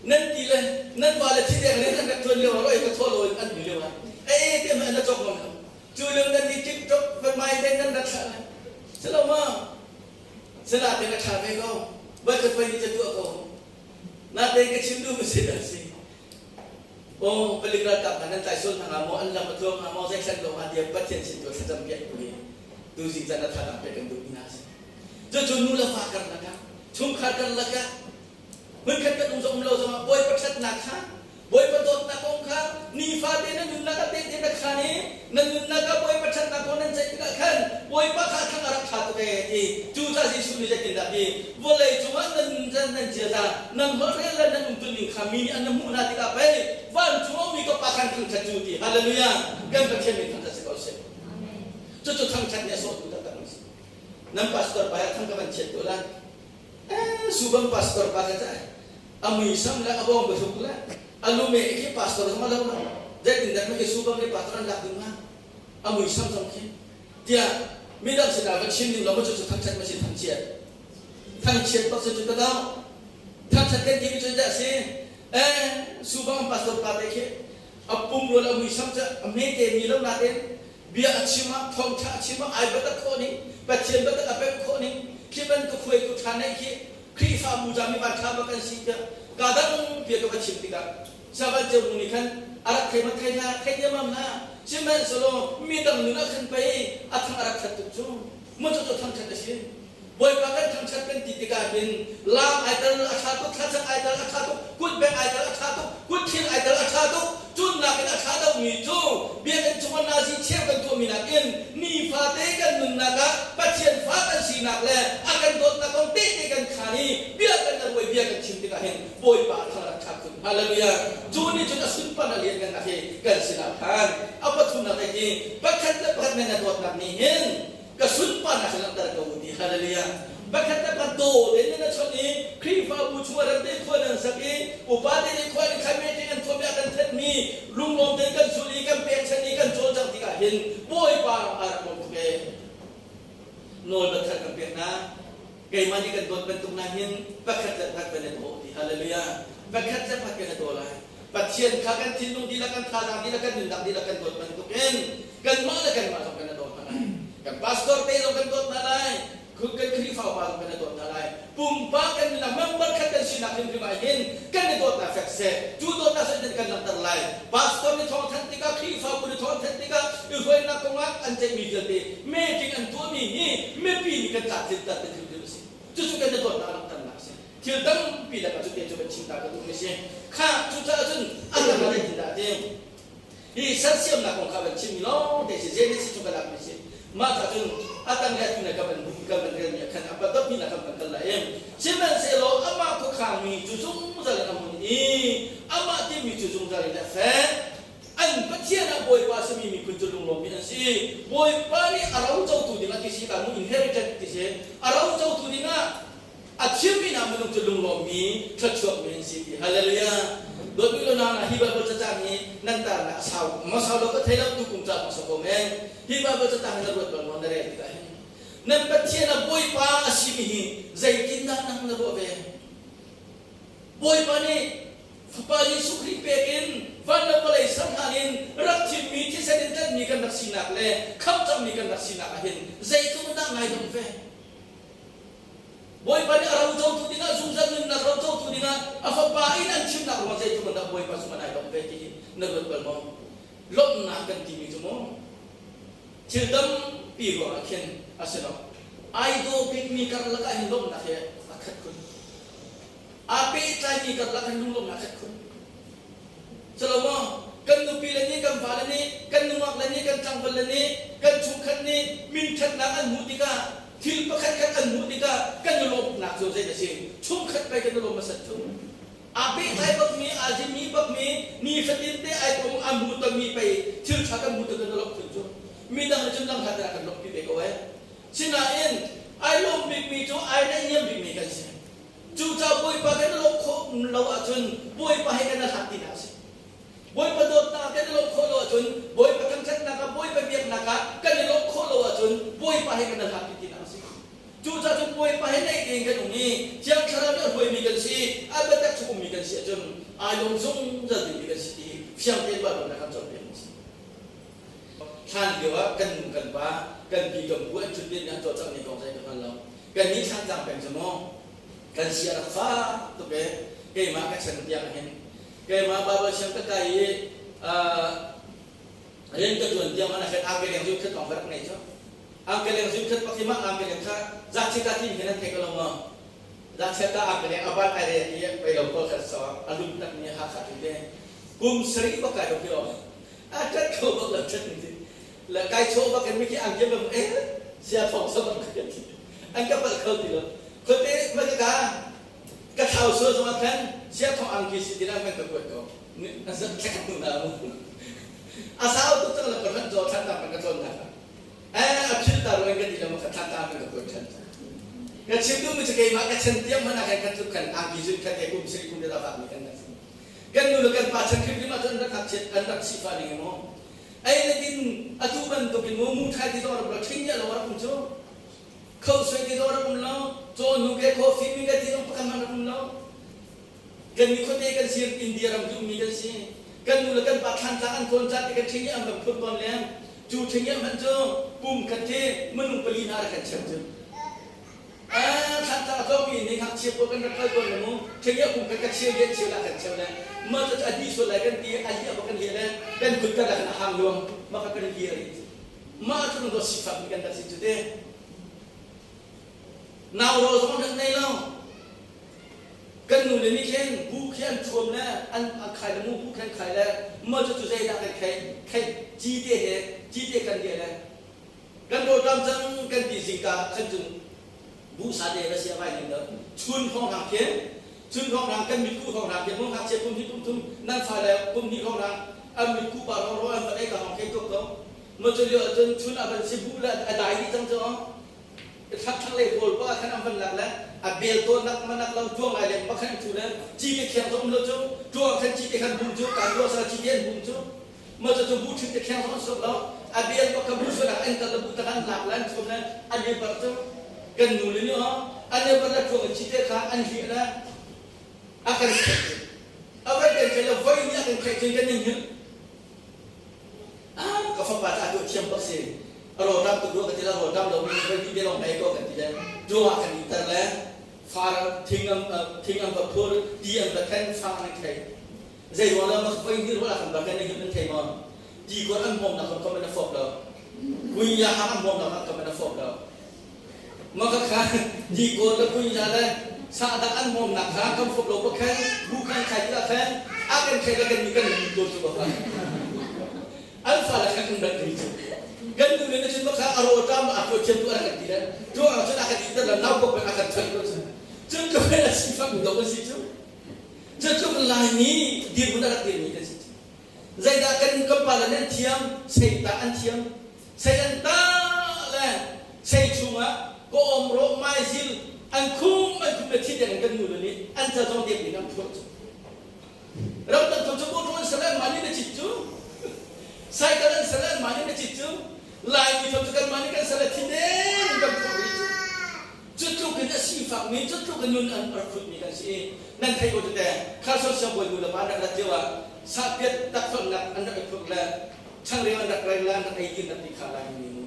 Speaker 1: nan ti le nan pa le thi deng le nan rak tuan lio roi ka tho lo in an mi lio ah e te ma na chok ngam lo cu lio nan ni tiktok van mai te nan rak thla le si lo ma sila te ka tha ve ko vai ka fai ni ca tu ko na te ka chim du ma si da si Aw, palik ralkap hna nan tlai sual hna hnga maw, an lam a tluang hnga maw, zeihlan lo hnga tiah Pathian sin tu thlacam piak tu hi tuzing caan ah thlacam piak kan duh mi hna a si. Cucu nu le fa karlak ah, chungkhar karlak ah, hmunkhat kan um zong um lo zongah Bawipa ṭhatnak kha Bawipa dawtnak kong kha nifate na nunnak ah tehte na khaan i na nunnak ah Bawipa ṭhatnak kong nan ceih tikah khan Bawipa kha a thang a rak ṭha tuk ee ti. Cucaah Jesuh nih zeitindah ti vawlei cungah nan nan nan ziaza nan holhrel le nan umtuning kha mi nih an na hmuh hna tikah pei vancung a ummi ka Pa khan thangṭhat cu ti. Hallelujah! Kan Pathian min thangṭhat si ko seh. Cucu thangṭhat nih a sawhtu taktak an si. Nan pastor pa hi a thang ka van chiat ko lai. Eh, subang pastor pa ka cah. A muisam le a bawng biahruk le a lume khi pastor zong a lo lo. Zeitindah ma khi subang le pastor an lak ding hnga? A muisam zong khi. Tiah midang sinah va chim ding lo ma cucu thangṭhat ma si thangchiat. Thangchiat bak cu cu ka do. Thangṭhat kan timi cu dah si? Eh, subang pastor pa te khi a pum rual a muisam cu a hmete mi lo nain bia a chim ah thawngṭha a chim ah ai biatak khawh ning Pathian biatak a pemh khawh ning khi bantuk hruaitu ṭha neih khi Khrihfabu ca mi vanṭha bak kan si tiah ka dang bia ka va chim tikah Saban Ceu nih khan a rak thei ma thei hlah thei diamam hlah sihmanhsehlaw midang nun ah khan pei a thang a rak ṭhat tuk cu mu cu cu thangṭhat a si Bawipa kan thangṭhat kan ti tikah hin laam ai tel a ṭha tuk, thlacam ai tel a ṭha tuk, kutbeng ai tel a ṭha tuk, kutthil ai tel a ṭha tuk. Cunnak in a ṭha deuhmi cu biakinn chungah nazi cheu kan tuahmi nakin nifate kan nunnak ah Pathian fa kan sinak le a kan dawtnak kong tehte kan khaan i bia kan kan ruai bia kan chim tikah hin Bawipa thang rak ṭha khun. Hallelujah. Cu nih cun a sunparnak lianngannak hi kan sinah phan. A pathumnak hi pakhat le pakhat nan dawtnak nih hin ka sunparnak hi langhter ko u ti. Hallelujah. Pakhat le pakhat daw tein nan chawnh i Khrihfabu chung ah ramte khua nan sak i upa te nih khua in khan meeting an tuahmi ah kan thenhmi lunglawm tein kan sul i kan pekchanh i kan cawlcangh tikah hin Bawipa ram aa rak lawm tuk ee. Nawl pakhat kan pek hna. Keimah nih kan dawt bantuk na hin pakhat le pakhat kan i daw ti. Hallelujah. Pakhat le pakhat kan i daw lai. Pathian kha kan thinlung dihlak, kan thazaang dihlak, kan nunnak dihlak kan dawt bantukin kanmah le kanmah zong kan i daw hna lai. Kan pastor te zong kan dawt hna lai. Kan Khrihfa upa zong kan i dawt hna lai. Pumpak kan nunnak member khat kan sinak hrimhrim ah hin kan i dawtnak fek seh. Cu dawtnak cu kan langhter lai. Pastor nih thawng thanh tikah, Khrihfabu nih thawng thanh tikah, i hruainak kongah an ceihmi vialte meeting an tuahmi hi mipi nih kan tlamtlinter ti hrimhrim a si. Cucu kan i dawtnak langhternak a si. Thil tampi lakah cu te cu kan chim ta ka duhmi a si. Kha cucaah cun a dang ah zeitindah a ti? Hi sersiamnak kong kha van chimmi lawng te si Genesis cu ka lakmi si. Mah ca cun a tang le atu ka van ka van relmi ah khan a dot hnih kan van kal lai i sihmanhsehlaw amah khuakhangmi cu zungzal in a hmun i amah timi cu zungzal in a fek. An Pathian ah Bawipa a simi miphun cu lunglawmmi an si. Bawipa nih a ro cotu dingah ti si ka nu inheritance ti si. A ro cotu dingah A thimmi hna minung cu lunglawmmi, thluachuakmi an si ti. Hallelujah. Dawtmi lo nang hi Bible cacang hi nan tarnak a sau ma sau lo ka thei lo tu kum ca ma sau ko men. Hi Bible cacang hi na ruat bal maw na rel tikah hin. Nan Pathian a Bawipa a simi hi zeitindah nang na ruah ve? Bawipa nih Fapa Jesuh Khrih pek in van le vawlei serhlan in rak thimmi thisen in tlanhmi kan rak sinak le khamh cangmi kan rak sinak ah hin zeitluk in dah ngai dong ve? Bawipa nih a ro cotu dingah zungzal nunnak ro cotu dingah a fapa in an chimnak ruang zeitluk in dah Bawipa cung ah nai lawmh ve ti hi na ruat bal maw? Lawmhnak kan timi cu maw thil tampi ruangah khin a si lo. Ai daw bikmi karlak ah hin lawmhnak hi a khat khun. Aa pehtlaimi karlak hin lunglawmhnak a khat khun. Culomaw kan nupi le nih, kan fale nih, kan nungak le nih, kan tlangval le nih, kan chungkhat nih minṭhatnak an hmuh tikah, thil pakhatkhat an hmuh tikah kan i lawmhnak cu zei a si? Chungkhat pei kan i lawm hmasat cu. Aa pehtlai bakmi, aa zimmi bakmi, nifatin te ai kom a hmu tonmi pei thil ṭha kan hmu tu kan i lawmh khun cu. Midang nih cun langhlat ah kan lawmhpi ve ko ee. Sinain ai lawm bikmi cu ai naihniam bikmi kan si. Cucaah Bawipa kan i lawmh khawh lo ahcun Bawipa he kan i hlat tinak a si. Bawipa dawtnak ah kan i lawmh khawh lo ahcun Bawipa thangṭhatnak ah Bawipa biaknak ah kan i lawmh khawh lo ahcun Bawipa he kan i hlat tinak a si. Cucaah cun Bawipa he naih tein kan um i Thiang Thlarau nih a hruaimi kan si, a biatak chung ummi kan si ahcun aa lawm zungzal dingmi kan si ti hi fiang tein Baibal nih a kan cawnpiak a si. Hlan lio ah kan nu kan pa kan pi kan pu an ṭhutden nih an cawlcangh ning kong zei ka hngal lo. Kannih Thlantlang peng cu maw kan si a rak fak tuk ee keimah ka chan tiang hin keimah Bible siang ka kai i rian ka ṭuan tiang an khat angkeleng zun khat lawng ka rak nei cu angkeleng zun khat pakhi mah angkeleng kha zachika ti hin an thei ko lo maw zachia angkeleng aban ai re ti pei lo ko khat so a lum tak mi ha kha ti te kum sarih bak kai lo khi a ṭat kho bak lo ṭhat ti la kai chaw bak in miki ang ke bam eh sia thong sa bak ka ti an ka pal kho ti lo khote ma ka ka ka thau so zong ah khan sia thong ang ki si ti kan ka kuat ko a zat thlak nu na mu a sau tu cang la ka ran zo than ta ka tlawn na eh a phil ta ruan ka ti lo ka than ta ka kuat than ka chim du mi chu keimah ka chen tiang mana kan kan tluk kan ang ki zun khat e kum sri kum de da fa mi kan na kan nu le kan pa chan khrim khrim ah cun an rak ngakchiat an rak sifah ning maw ei le din atu bantukin mu mu thai ti zong rak lo ṭhing lo rak um cu kho sui ti zong rak um lo caw nu ke coffee mi ka ti zong pakhat man rak um lo kan mi khuate kan si India ram cu mi kan si kan nu le kan pa thlan tlang an tlawn caan ti kan ṭhing i an ram phun tawn leng cu ṭhing i hman cu pum khat khi minung pali hna rak kan cheu cu Thantlang a tlawngmi nih ngakchia pawl kan rak kal tawn le mu ṭhengiah kum khat ka cheu lian cheu lah kan cheu le mah cu a dih sual lai kan ti a liah bak kan liah le kan kut kan rak a hang luang mah kha kan liah rih mah cu kan sifak mi kan rak si cu te nau ro zong rak nei lo kan nu le nih khin bu khi an thuam le an khai le mu bu khi an khai le mah cu cu zeidah kan khai khai ci te he ci te kan liah le Kan rawlṭam cang kan ti zingka khan cun Bu sa te va sia vai ning lo. Chun hong hang khin, chun hong hang kan mitku hong hang khin, mong ngakchia kum hi kum thum nan fa le kum hnih hong hang an mitku pa rong ro an va ei ka hong khei tuk ko. Mo cu lio ahcun chun a van si bu le a dai dih cang cu. Thak thak le rawl pa khan an van lak le a bel to nak manak lo tuang lai le pakhan chu le chi te khiang zong lo cu tuang khan chi te khan bum cu kan lo sa chi te an bum cu ma cu cu bu thin te khiang zong sok lo a bel pa ka bu so nak an kal le bu ta kan lak lan chom le an le bar cu kan nu le ni o an le bar le tuang chi te kha an hli le a kan khaih a vai kan khaih le voi ni a kan khaih cun kan ning hin ka fapa cu a tuah thiam bak si a rawlṭam tuk rua ka ti la rawlṭam lo mi voi hnih te lawng hei ko kan ti le ṭuang ah kan iter le far thing an thing an va phur ti an va then fang an thei zei ruang la voi hnih rual ah kan ba kan hin an thei maw ti kor an hmawm nak kam an fop lo kui ya hang an hmawm nak kam an fop lo ma ka kha ti kor le kui ya le sa dak an hmawm nak kha kan fop lo pa khan bu khan khai ti la khan a kan khai la kan ni kan ni to chu ba kha an fale kha kan rat ri cu kan nu le na cun kha a ro ṭam a ko thiam tu a kan ti le tu ah cun a kan iter la nau ko a kan choi ko cun cun ka fel a si fak do kan si cu cu tluk Laimi dirhmun a rak dirmi kan si cu zeidah kan kan pa le nan thiam sei ta an thiam sei an ta le sei chungah ka om ro mai zil an khum an khum le thi deng kan nu le nih an ca zong dek ning an phurh cu Ramdang thong cu motor an ser an mah nih na cit cu. Cycle an ser an mah nih na cit cu. Laimi thong cu kanmah nih kan ser le thi deng kan phorh rih cu. Cu tluk in a sifakmi, cu tluk in nun an rak hrutmi kan si i nan theih ko tete Kharson siangbawi nu le pa an rak rat lio ah sahpiat takfonhnak an rak i phurh le changreu an rak reng le an rak ei din rak ti kha Laimi nu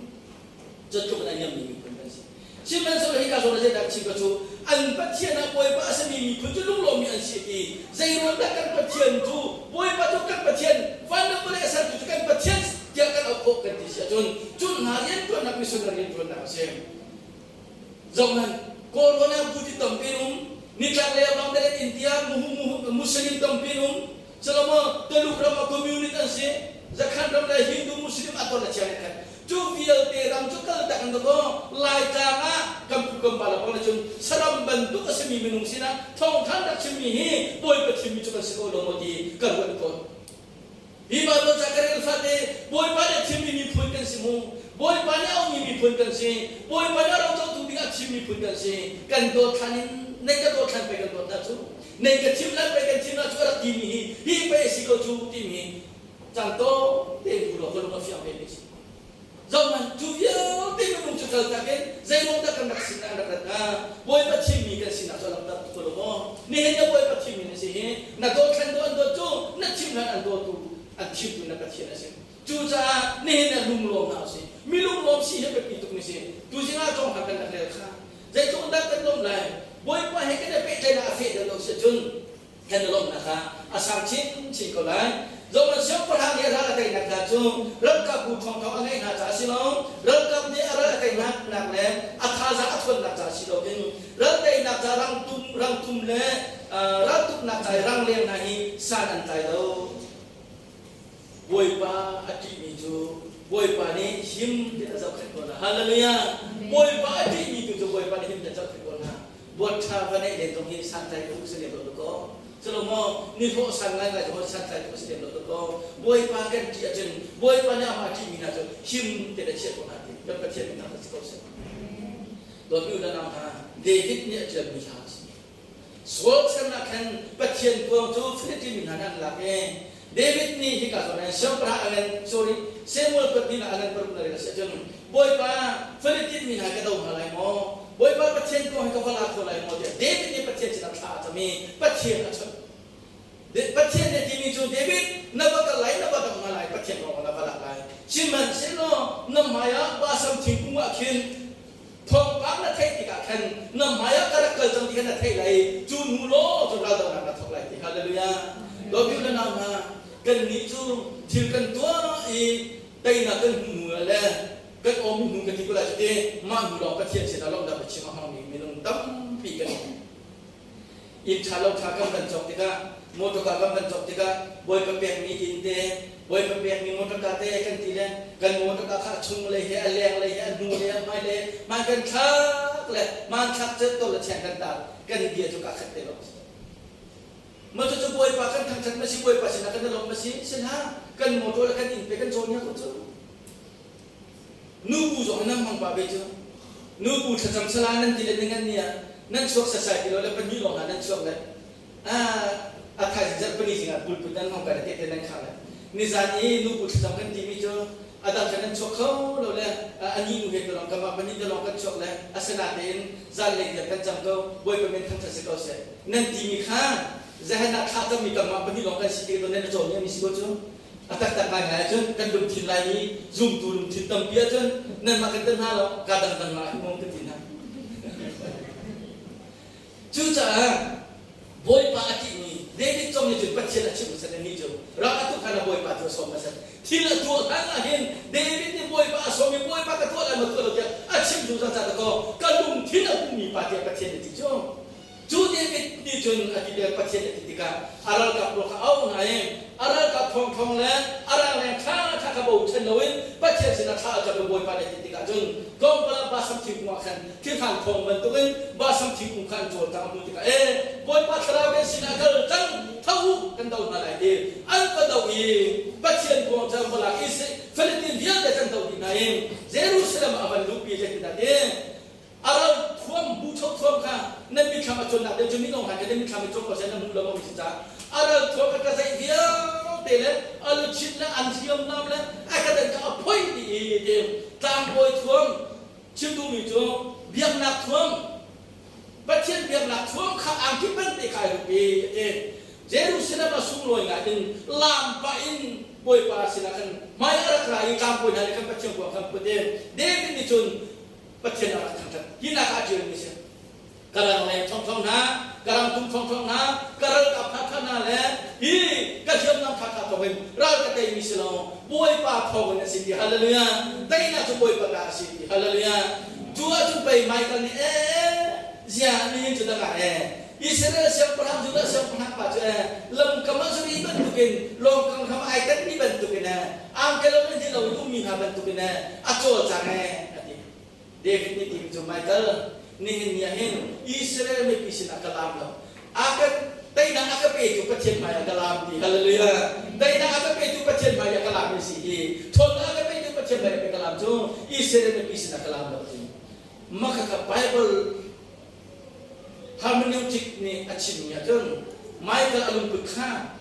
Speaker 1: cu tluk in a niammi miphun kan si. Sihmanhsehlaw hika zawn ah zeidah chim ka cu an Pathian ah Bawipa a simi miphun cu lunglawmmi an si ti zeiruang dah kan Pathian cu Bawipa cu kan Pathian van le vawlei a sertu cu kan Pathian tiah kan auh khawh kan ti si ahcun cu hna rianṭuannak missionary rianṭuannak a si. Zohhmanh, Kawlrawn ah Buddhist tampi an um, nitlak lei ah Bangladesh, India, Muslim tampi an um, Salomo Tuluk ram ah communist an si, Zakhan ram le Hindu Muslim a ton a chia khat. Cu vialte ram cu kal tak an ko Laitlang ah kan pu kan pa le bang cun saram bantuk a simi minung sinah thawngthan rak chimmi hi Bawipa thimmi cu kan si ko lo maw ti ka ruat tawn. Hi Bible ca ka rel fate Bawipa nih a thimmi miphun kan si mu. Bawipa nih a aumi miphun kan si. Bawipa nih a ro cotu ding ah a thimmi miphun kan si. Kan dawt thlan in nei ka dawt thlan pei kan dawt hna cu. Nei ka thim lan pei kan thim hna cu a rak timi hi hi pei a si ko cu timi cang to tein bu law ka lung a fiang ve mi si. Zohhmanh cu vialte minung cu kal tak in zeiruang dah kan rak sin an rak rat hnga? Bawipa thimmi kan sinak cu a langhter tuk ko lo maw? Nihin na Bawipa thimmi na si hi na dawt hlan daw an dawt cu na thim hlan an dawtu an thimtu na Pathian a si. Cucaah nihin ah lunglawm hna usih. Mi lunglawm si hi a biapi tukmi si. Tuzing ah cawng hna kan rak rel kha. Zeitluk dah kan lawmh lai? Bawipa he kan i pehtlaihnak a feh deuh lo si ahcun kan i lawmhnak kha a sang chinchin ko lai. Zohhmanh siangpahrang nih a ral a teinak hna cu ralkapbu ṭhawngṭhawng a ngeih hna caah a si lo, ralkap nih a ral a teinak nak le a thazaang a ṭhawnnak caah si loin ral teinak ca rangtum rangtum le raltuknak ca i rangleng hna hi san an tlai lo. Bawipa a ṭihmi cu Bawipa nih him tein a zohkhenh ko hna. Hallelujah! Bawipa a ṭihmi tu cu Bawipa nih him tein a zohkhenh ko hna. Buat ṭha va neih len zong hi santlai tuk si lem lo dakaw. Culomaw nihlawh san ngaingai zong hi santlai tuk si lem lo dakaw. Bawipa kan ṭih ahcun Bawipa nih amah ṭihmi hna cu him tein a chiah ko hna ti kan Pathian min thangṭhat si ko seh. Dawtmi u le nau hna, David nih a ṭialmi hla a si. Saul chan ah khan Pathian kuang cu Philistine mi hna nih an lak i David nih hika zawn ah siangpahrang a ngan sorry Samuel pahnih ah a ngan paruk na rel a si ahcun Bawipa Philistine mi hna ka do hna lai maw Bawipa Pathian kuang hi ka va la kho lai maw tiah David nih Pathian sinah thla a cam i Pathian a chawnh. Pathian nih a timi cu David na va kal lai na va dong hna lai Pathian ruangah na va lak lai sihmanhsehlaw na hmaiah balsam thingkung ah khin Thawngpang na theih tikah khan na hmaiah ka rak kal cang ti kha na theih lai i cu hnu law cu raldohnak na thawk lai ti. Hallelujah. Dawtmi u le nau hna, kannih cu thil kan tuah i teinak kan hmuh hnu le kan awm hnu kan ti ko lai cu ti mah hnu lawng Pathian sinah lawmhnak biachim a hmangmi minung tampi kan um. Inn ṭha lo ṭha kan van cawk tikah, motorka kan van cawk tikah Bawipa pekmi inn te, Bawipa pekmi motorka te kan ti le kan motorka kha a chung lei he a leng lei he a hnu lei a hmai lei hman kan thlak. le hmanthlak cu to le cheng kan tar kan bia cu ka khat te lo. Ma cu cu Bawipa kan thangthat ma si, Bawipa sinah kan i lawm ma si, si hlah. Kan motor le kan inn pe kan cawn ko cu. Nubu zong nan hmang pah ve cu. Nubu thlacam sala nan ti le ningan ni ah nan chuak sasai ti lo le pahnih lawng ah nan chuak le a thaizing zarh pali zing ah pulput nan hmang pah le te nan khang le nizan i nubu thlacam kan timi cu a dang kha nan chuak kho lo le ani nu he te lawng kanmah pahnih te lawng kan chuak le asinatein zanlei tiang kan cam ko. Bawipa min thangṭhat si ko seh nan timi kha zehan ah thla cammi kanmah pahnih lawng kan si ti nan cawn mi si ko cu. A taktak ngaingai ahcun kan lungthin Laimi zumtu lungthin tampi ahcun nanmah kan ti hna lo, ka dang dang ah himong kan ti hna. Cucaah Bawipa a ṭihmi David cong nih cun Pathian a chimh hmasat i cu ral a tuk hlan ah Bawipa cu a sawm hmasat. Thil a tuah hlan ah hin David nih Bawipa a sawm i Bawipa ka tuah lai maw tuah lo tiah a chimh zungzal ca dakaw ka lungthin a pummi pa tiah Pathian nih ti cu. Cu David nih cun a ti le Pathian a ti tikah a ralkap ruak kha a auh hna i a ralkap thawngthawng le a rangleng ṭhaṭha kha bochan loin Pathian sinah thla a cam i Bawipa nih a ti tikah cun tlawmpal ah balsam thingkung ah khan thirhang thawng bantukin balsam thingkung kha an cawlcang a hmuh tikah, ee Bawipa thlarau kan sinah kal cang, tho u, kan do hna lai ti an va doh i Pathian kuang cu an va lak i Philistine vialte kan doh dih hna i Jerusalem ah a van luhpi. Zeitindah ti a ral thuam bucho thuam kha nan mitthlam a cuannak deuh cu minung hna kha nan mitthlam i cuang ko seh, nan hmuh lo maw mi si caah a ral thuam a ka zeih vialte le a luchin le an hriamnam le a ka dan kha a phoih dih i ti tlangbawi thuam chim duhmi cu biaknak thuam, Pathian biaknak thuam kha angki pante kha ai rup i a ti. Jerusalem ah sunglawi ngai in laam pah in Bawipa sinah khan hmai a rak ra i tlangbawi hna nih khan Pathian kuang khan put i David nih cun Pathian a rak thangṭhat. Hi nak ah a ṭialmi si. Ka rangleng ṭhawngṭhawng hna, ka rangtum ṭhawngṭhawng hna, ka ralkap ṭhaṭha hna le hi ka hriamnam ṭhaṭha thawngin ral ka teimi si lo, Bawipa thawngin a si ti. Hallelujah! Teinak cu Bawipa ta a si ti. Hallelujah! Cu ahcun pei Michael nih ee ziah nihin cu dangah ee Israel siangpahrang, Judah siangpahrang pa cu ee lamkam ah zuri bantukin lawngkang hram ai tanmi bantukin ee angkelo le hni lo in ummi hna bantukin ee a cawlcang ee a ti. David nih timi cu Michael, nihin ni ah hin Israel mipi sinah ka laam lo. A ka teinak a ka petu Pathian hmai ah ka laam ti. Hallelujah. Teinak a ka petu Pathian hmai ah ka laam mi si hi. Ṭhawnnak a ka petu Pathian hmai ah ka laam cu Israel mipi sinah ka laam lo ti. Mah khakha Bible hermeneutic nih a chimmi ahcun Michael a lungput kha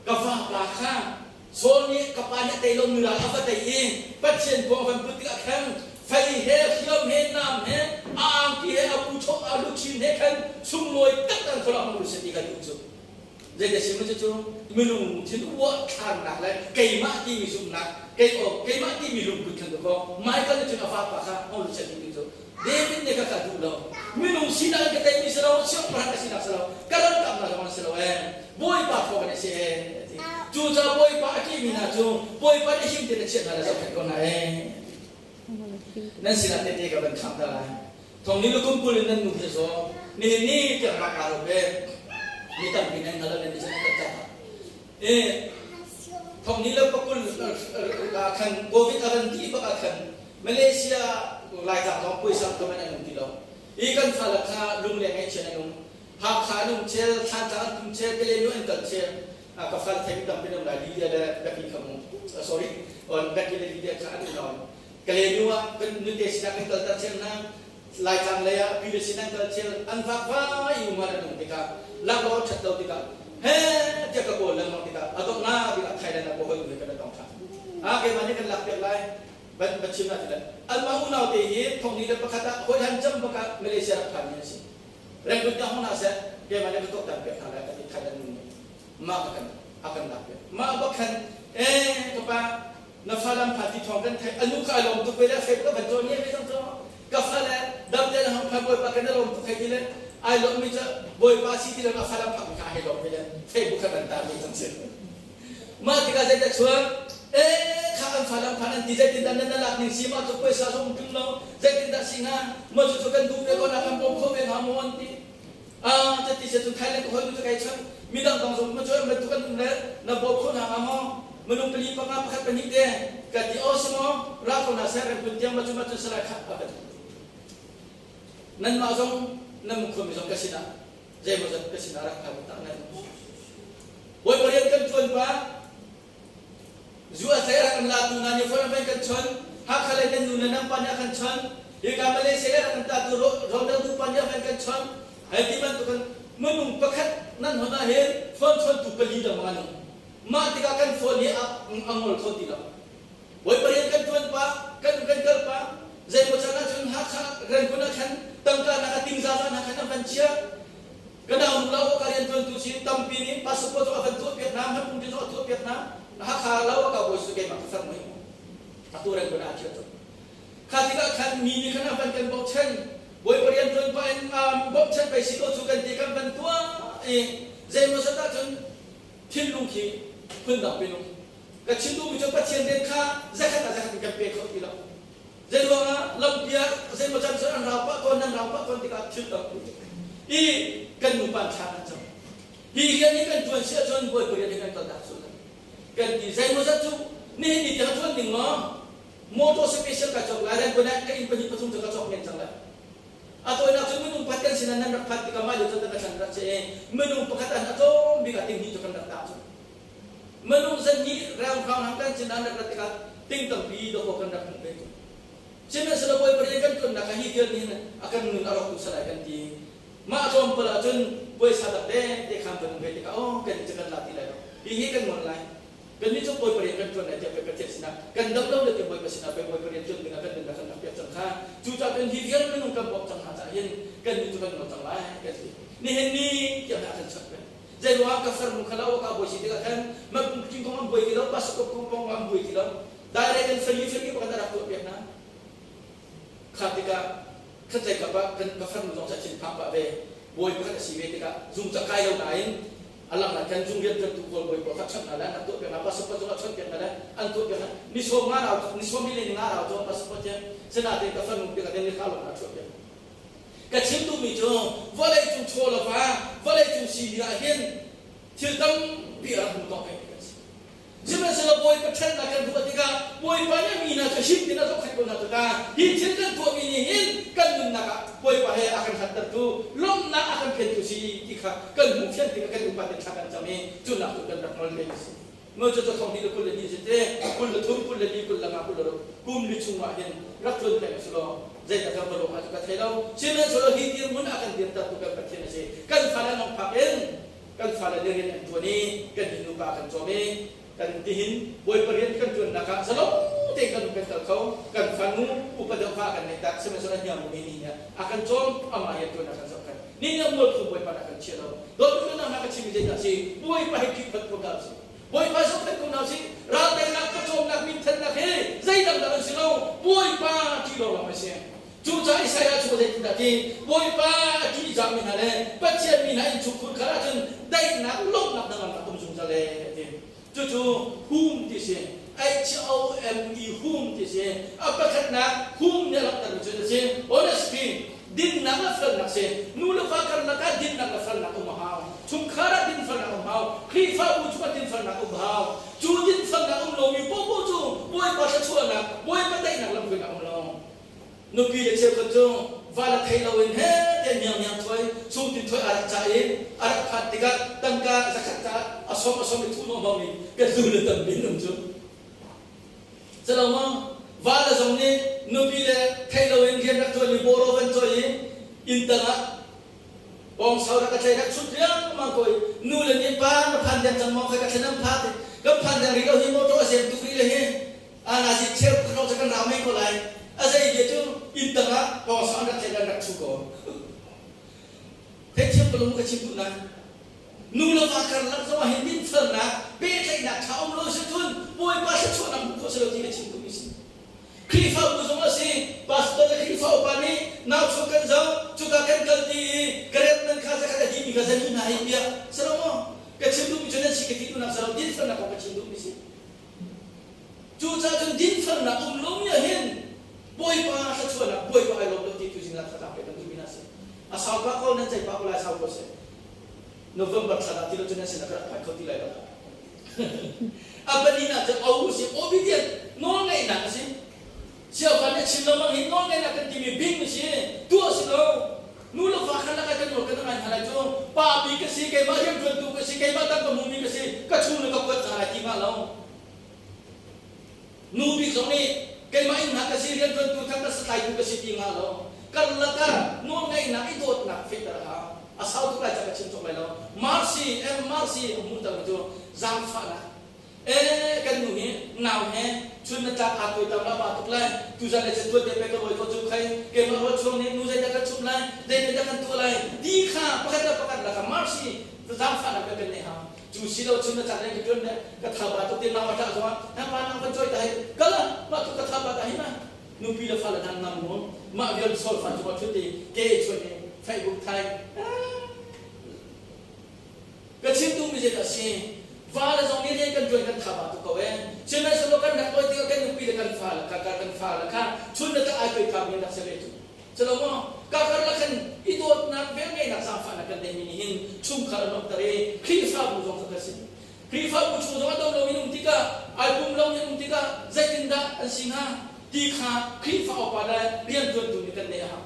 Speaker 1: ka vapa kha Saul nih ka pa nih a tei lomi ral a va tei i Pathian kong a van put tikah khan fei he hriam he nam he a angki he a puchok a luchin he khan sunglawi taktak in khuaruah hmang seh ti kha duh cu. Zeidah sim cu minung thin uah thlarnak le keimah timi zumhnak kei aw keimah timi lungput khan dakaw Michael nih cun a vapa kha hong seh ti cu David nih ka ka duh lo. Minung sinak in ka teimi si lo, siangpahrang ka sinak si lo, ka ralkapnak zong an si lo ee. Bawipa thawng in a si ee, a ti. Cucaah Bawipa a ṭihmi hna cu Bawipa nih him tein a chiah hna le zohkhenh ko hna ee. Nan sinah tehte ka van khang hna lai. Thong ni le kum 20 in nan nu hi a zaw. Nihin ni tiang rak aa rop ee. Mi tampi nan hngal lo nan nih cun an kan cah. Eh, thong ni le pakul ah khan COVID a van ti bak ah khan Malaysia Laitlang zong puaisa comment an um ti lo. I kan fale kha lungleng ngaihchian an um. Hakha an um chel, Thlantlang an tum chel, Kalenu an kal chel. Ka fal thei tampi um lai Lydia le Becky kha mu. Sorry, on Becky le Lydia kha an um lo. Kalenu ah kan nute sinah kan kalter chel hna. Laitlang lei ah pi le sin an kal chel, an vakvai i umar an um tikah laklawh ṭhat lo tikah he tiah ka kawl lengmang tikah a donghnak bik ah Thailand ah ka hawi he kan i tong ṭhan. Ah keimah nih kan lak piak lai ban va chim ah ti anmah unau te hi thong ni le pakhat ah hawi han cam bak ah Malaysia rak phan mi an si. Rangoon ka hong na seh keimah nih ka tuaktan piak hna lai ka ti. Thailand nu nih mah ka kan a kan lak piak. Mah bak khan ee ka pa, na falam phan ti thawng kan theih, anu kha a lawm tuk ve le Facebook a van cawn ve zong cu ka fale dam te na hong phan, Bawipa kan i lawm tuk hei ti le ai lawm mi cu Bawipa si ti lo a falam phak mi kha hei lawm ve le Facebook kha van tar mi cang si. Mah tikah zeidah chuak ee kha an falam phan an ti, zeitindah nan lak ning si, mah cu puaisa zong tung lo, zeitindah si hnga, mah cu cu kan duh ve ko na kan bawm kho ve hnga maw an ti. Ah, cati se cu Thailand ka hawi cu kai chang midang dang zong ma cu an bantuk an um le na bawm kho hna hnga maw, minung pali panga pakhat pahnih te ka ti. Aw si maw, ra ko na seh, kan kun tiang ma cu ma cu salai khat a kan. Nanmah zong nan khuami zong ka sinah zeimawzat ka sinah rak phan tak nan. Bawipa rian kan ṭuan pa zu a tlai rak kan latu hna nih phone an kan chon. Hakha lei nan nu le nan pa nih a kan chon. Hika Malaysia lei rak kan tatu Ronaldo pa nih a kan kan chon. Hei ti bantukin minung pakhat nan hon ah hin phone chontu pali lengmang an um. Mah tikah kan phone hi a ngol kho ti lo. Bawipa rian kan ṭuan pah, kan kan kal pah, zeimaw caan ahcun Hakha Rangoon ah khan tangka nak a ting zaza hna khan an van chiah. Ka nau nu lo ka rian ṭuantu si tampi nih passport zong a van tuahpiak hna, hmanpung zong a tuahpiak hna. Hakha lo a ka bawi su keimah ka far mui. Atu Rangoon ah a thial cang. Kha tikah khan mi nih khan a van kan bochan. Bawipa rian ṭuan pah in bochan pei si ko cu kan ti kan van tuah i zeimaw zat ahcun thinlung khi phundang pinung ka chim duhmi cu Pathian rian kha zakhat ah zakhat in kan pe kho ti lo. Zei ruangah lampi ah zeimaw can cun an rau pah tawn, nan rau pah tawn tikah thil tampi i kan nupa an thla an cam. Hi rian hi kan ṭuan si ahcun Bawipa rian hi kan kaltak sual lai. Kan ti zeimaw zat cu nihin ni tiang ṭuan ding maw motor special ka cawk lai, ren ka inn pahnih pathum cu ka cawk men cang lai. A tawinak cun minung pakhat kan sinah nan rak phanh tikah mah lio cun kan rak che i minung pakhat an a tlawm bik ah ting hnih cu kan rak tah cu. Minung zan nih renghrang hang kan sinah an rak rat tikah ting tampi dawkaw kan rak hmuh ve cu. Sihmanhsehlaw Bawipa rian kan ṭuannak ah hi thil nih hin a kan nun a rawk tu salai kan ti. Mah tlawmpal ah cun puaisa tak te khan kan um ve tikah aw kan cu kan la ti lai lo. Hi hi kan ngol lai. Kannih cu Bawipa rian kan ṭuan lai tiah pei Pathian sinah kan dam lo le tiah Bawipa sinah pei Bawipa rian ṭuan dingah kan nunnak kan rak pek cang kha. Cucaah cun hi vial minung kan bawmh cang hna caah hin kannih cu kan ngol cang lai kan ti. Nihin ni tiang ah kan chap peng. Zeiruangah ka farnu kha lo ka buai si tikah khan mah king kong an buai ti lo, pastor kong kong an buai ti lo. Direct in fali fali pakhat a rak tuah piak hna. Kha tikah khatlei kap ah kan ka farnu zong cu a thinphang pah ve. Bawi pakhat a si ve tikah zung ca kai lo nain a langhnak khan zung rianṭuantu kawl bawi pawl kha chawnh hna le an rak tuah piak hna passport zong a chawnh piak hna le an tuah piak hna ni sawm nga rau ni sawm li le ni nga rau cu passport hi sinain ka farnu piak ah ni hra lawng a chuah piak. Ka chim duhmi cu vawlei cung chaw lova vawlei cung sining ah hin thil tampi a rak hmu tawk peng kan si. Sihmanhsehlaw Bawipa ṭhatnak kan ruah tikah Bawipa nih a mi hna cu him in a zohkhenh ko hna tikah hi thil kan tuahmi nih hin kan nunnak ah Bawipa he a kan hlattertu lawmhnak a kan phentu si ti kha kan hmuh fian tikah kan upat in thla kan cam i cu nak cu kan rak ngol ve a si. Mo cu thong hnih le 22 si te 23 24 25 26 kum li chungah hin rak ṭuan peng si law zeidah kan va lawm ah cu ka thei lo. Sihmanhsehlaw hi dirhmun a kan dirtertu kan Pathian a si. Kan fale an hong phak in kan fale nih rian an ṭuan i kan hi nupa kan cawm i kan tihin Bawipa rian kan ṭuannak ah zalong tein kan um kan kal kho. Kan fanu upa deuh kha kan neih tak sihmanhsehlaw hniangnu mi nih a kan cawm, amah rian ṭuan a kan zohkhenh. Ni nih mual phu Bawipa dah kan chia lo. Dawtnak na ka chimmi zeidah a si? Bawipa he ṭihphat ko hna usih. Bawipa zohkhenh ko hna usih. Ralteinak, pawcawmnak, minthannak he zeidang dah an si lo. Bawipa ṭih lawnglawng an si. Cucaah Isaiah cu zeitindah ti? Bawipa a ṭihzahmi hna le Pathian mi hna innchungkhur khal ahcun daihnak, lawmhnak hnangamnak um zungzal e, a ti. Cucu hum ti si. H-O-M-E hum ti si. A pakhatnak hum nih a langhtermi cu a si. Honesty, dinnak le felnak si. Nu le va karlak ah dinnak le felnak um a hau. Chungkhar ah dinfelnak um hau. Khrihfabu chungah dinfelnak um hau. Cu dinfelnak um lomi paohpaoh cu Bawipa thluachuahnak, Bawipa daihnak lamhruainak um lo. Nupi le cheukhat cu va le thei loin he tiah niangniang thuai sungtin thuai a rak cah i a rak phanh tikah tangka zakhat ca a som a som i thuh hmang in kan lu le tam min um cu. Calo maw va le zong nih nupi le thei loin rian rak tuan i bawraw van cawi i inn tang ah pawngsau rak ka tlai rak chut riangmang ko i nu le nih pa na phan deng cang maw khai ka thlen an pha ti kan phan deng rih lo hi motor a sem tuk rih le hi Anazi cheu khro cu kan rau men ko lai. A zei bia cu inn tang ah pawngsa an rak tlaih an rak chu ko. Theithiam ko lo ka chim duh na. Nu le va karlak zong ah hin dinfelnak, pehtlaihnak ṭha um lo si cun Bawipa thluachuahnak hmuh khawh si lo ti ka chim duhmi si. Khrihfabu zong a si, pastor le Khrihfa upa nih nau chung kan zoh, cuka kan kal ti i ka rep nan kha zakhat a dihmi kha zani hna hei piah. Si lo maw? Ka chim duhmi cu nan si ka ti duhnak si lo, dinfelnak kong ka chim duhmi si. Cucaah cun dinfelnak um lomi ah hin Bawipa thluachuahnak, Bawipa ai lawm lo ti tu zingah thlacam pek kan duhmi hna si. A sau pah ko, nan ceih pah ko lai, sau ko seh. November thla dah ti lo cun nan sinah ka rak phan kho ti lai lo. A palinak cu au si, obedient, nawlngaihnak a si. Siavan nih chim lengmang hi nawlngaihnak kan timi bing a si, tuah si lo. si, keimah rianṭuantu ka si, keimah tangka hmumi ka si, ka chung le ka kuat hna lai ti hnga lo. Nu bik zong nih keimah inn hna ka si, rianṭuantu thang ka satlaitu ka si ti hnga lo. Karlak ah nawlngeihnak i dawtnak fehter a hau. A sau tuk lai ca ka chim cawk lai lo. Mercy, M mercy a hmuhter mi cu zaangfahnak. Ee kan nu hi nau he chun na tlak aa tuai tam la ba tuk lai. Tuzan le cun tuan te pe ka rawi ko cu khai keimah ruat chuang nih nu zeidah kan chumh lai, zeidah kan tuah lai ti kha pakhat le pakhat lakah mercy zaangfahnak kan neih hau. Cu si lo chun na tlak le ka ṭuan le ka tha ba tuk ti nau a ṭah zongah hang pa nang van cawi ta hei kal ah mah tu ka tha ba ta hi ma nupi le fale hna nam mu mah vial sol fa cungah ṭhut i ke chuan i Facebook thai ka chim tu mi zeidah si va le zong nih rian kan ṭuan kan tha ba tuk ko e sihmanhsehlaw kan rak oi tikah kan nupi le kan fa le kha kan fa le kha chun le tlak ai tuai kha mi rak si ve tu. Culomaw, karlak khan i dawtnak velngeihnak zaangfahnak kan neihmi nih hin chungkhar a nuamhter i Khrihfabu zong kha kan si. Khrihfabu chung zong a dam lomi um tikah, ai pum lomi um tikah zeitindah an si hnga ti kha Khrihfa upa le rianṭuantu nih kan neih a hau.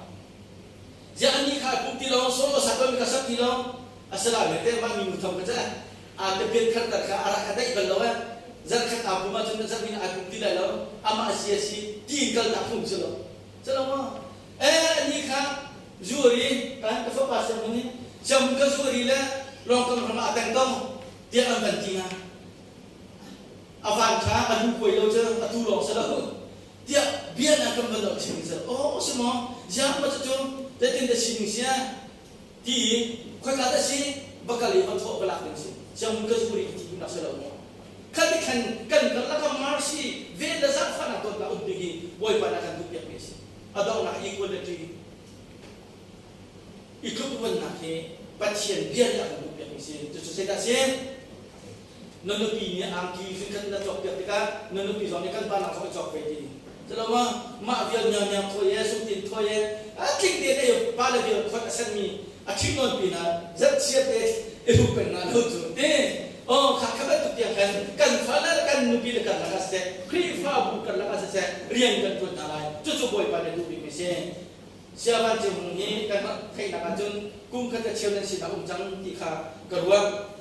Speaker 1: Ziah anih kha ai pum ti lo, solo sak lomi kha sak ti lo, a si lai me te mah minu thong ka ceh. Aa tepiat khatter kha a rak a daih bal lo eh. Zarhkhat aa pum ahcun zarhmin ai pum ti lai lo, amah a si a si ti in kalnak phung si lo. Calo maw? Eh ni kha zuri kan ka fapa sianginn hi sianginn ka zuri le lawngkam ram ah a teng ko tiah an van ti nga. A van kha a lu kuai lo cu a tu lawng si lo tiah bia na kan van lo chim si. Oh si maw? Ziang ma cu cu zeitin dah sining sia ti i khoika dah si va kal i va thawh va lak ding si sianginn ka zuri ka ti duhnak si lo maw kha ti khan kan karlak ah mercy vel le zaangfahnak dawtnak um ding hi Bawipa nih a kan duhpiak mi a si. A donghnak equality i tlukruannak hi Pathian bia nih a kan duhpiak mi si. Cucu zeidah si? Na nupi nih angki fingkhat na cawkpiak tikah na nupi zong nih kan pa nak zong i cawk ve ti. Culo ma mah vial miangmiang thawi e sungtin thawi e a tling te te pa le vial khot a senmi a ṭhing nawn pinah zatchia te i hruk peng na lo cu te oh kha kha bantuk tiang khan kan fale le kan nupi le kan lakah siseh Khrihfabu kan lakah siseh rian kan ṭuan hna lai. Cucu Bawipa nih duh bikmi si. Siavan Cung Hmung hi kan theihnak ahcun kum khat le cheu nan sinah um cang ti kha ka ruat.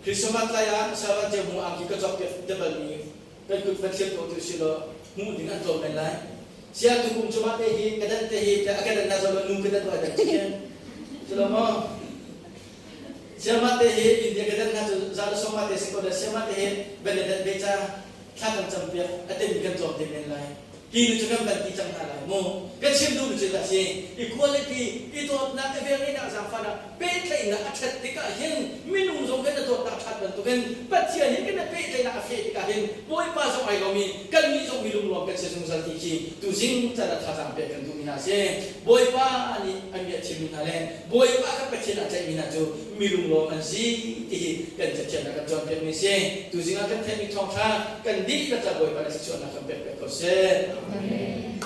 Speaker 1: Christmas lai ah Siavan Cung Hmung angki ka cawkpiak te balmi kan kut van thliam ko tu si law hmuh ding an tlawm men lai. Sia tu kum cu mah te hi ka dan te hi a ka dan na zo nu ka dan wa dan chi. Culo maw? Sia mah te hi India ka dan na cu za le som mah te si ko da sia mah te hi ben le dan ve ca thla kan cam piak a tem kan tlawm te men lai. Hi nu cu kan van ti cang hna lai mu. Ka chim duh mi cu dah si equality i dawtnak i velngeihnak zaangfahnak pehtlaihnak a ṭhat tikah hin minung zong kan i dawtnak a ṭhat bantukin Pathian he kan i pehtlaihnak a feh tikah hin Bawipa zong ai lawm i kannih zong mi lunglawm kan si zungzal ti khi tuzing caan ah thazaang pek kan duhmi hna a si. Bawipa nih an bia chimmi hna le Bawipa kha Pathian ah tlaihmi hna cu mi lunglawm an si ti hi kan Cathiang ah kan cawnpiakmi a si. Tuzing ah kan theihmi thawngṭha kan dihlak ah Bawipa nih thluachuahnak kan pek piak ko seh.
Speaker 2: Amen.